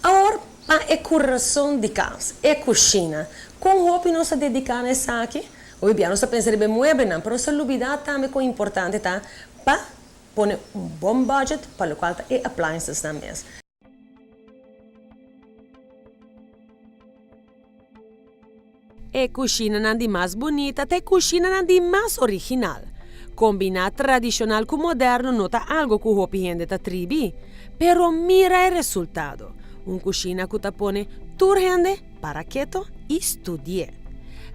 Awor pa e kurason di kas, e kushina. Kon hopi nos ta dediká na esaki? Hopi bia nos ta pensa riba e mueblenan, pero nos ta lubidá tambe kon importante ta pa pone un bon budget pa lokual ta e appliancesnan mes. E kushinanan di mas bunita ta e kushinanan di mas original. Kombiná tradishonal ku moderno no ta algu ku hopi hende ta tribi, pero mira e resultado, un kushina ku ta pone tur hende para keto i studi'é.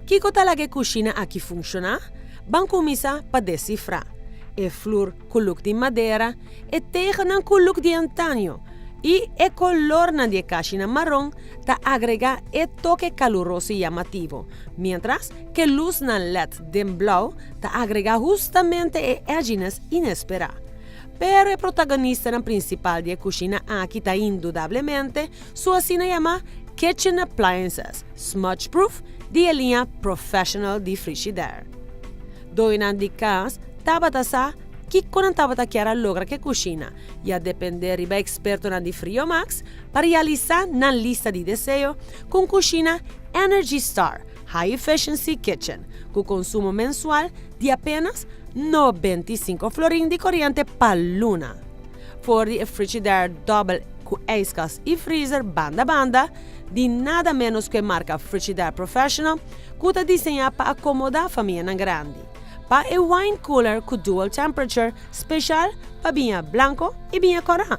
Kiko ta laga e kushina aki funshoná? Ban kuminsá pa desifrá. E flur ku luk di madera, e tegelnan ku luk di antaño i e kolornan di e kashinan maron ta agregá e toke kaluroso i yamativo, miéntras ku e lusnan led den blou ta agregá hustamente e edginess inesperá. Pero e protagonistanan prinsipal di e kushina aki ta indudablemente su asina yamá kitchen appliances smudge-proof di e liña Professional di Frigidaire. Doñonan di kas tabata sa kiko nan tabata kier a logra ku e kushina i a dependé riba ekspertonan di Friomax pa realisá nan lista di deseo ku un kushina Energy Star High Efficiency Kitchen ku konsumo mensual di apenas 95 florin di koriente pa luna. For di e frigidaire dòbel ku ijskas i freezer banda banda, di nada ménos ku e marka Frigidaire Professional ku ta diseñá pa akomodá famianan grandi. Pa e wine cooler ku dual temperature speshal pa biña blanko i biña kòrá.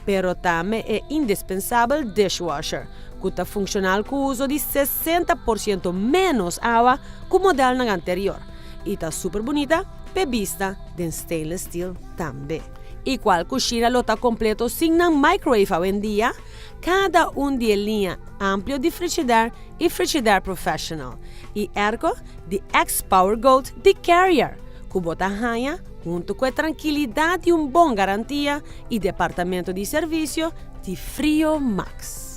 Pero tambe e indispensabel dishwasher, ku ta funshonal ku uso di 60% ménos awa ku modelnan anterior i ta super bunita p'e bista den stainless steel tambe. I kual kushina lo ta kompleto sin nan microwave awendia? Kada un di e liña amplio di Frigidaire i Frigidaire Professional i airco di X-Power Gold di Carrier ku bo ta haña huntu ku e trankilidat di un bon garantia i departamento di servisio di Frio Max.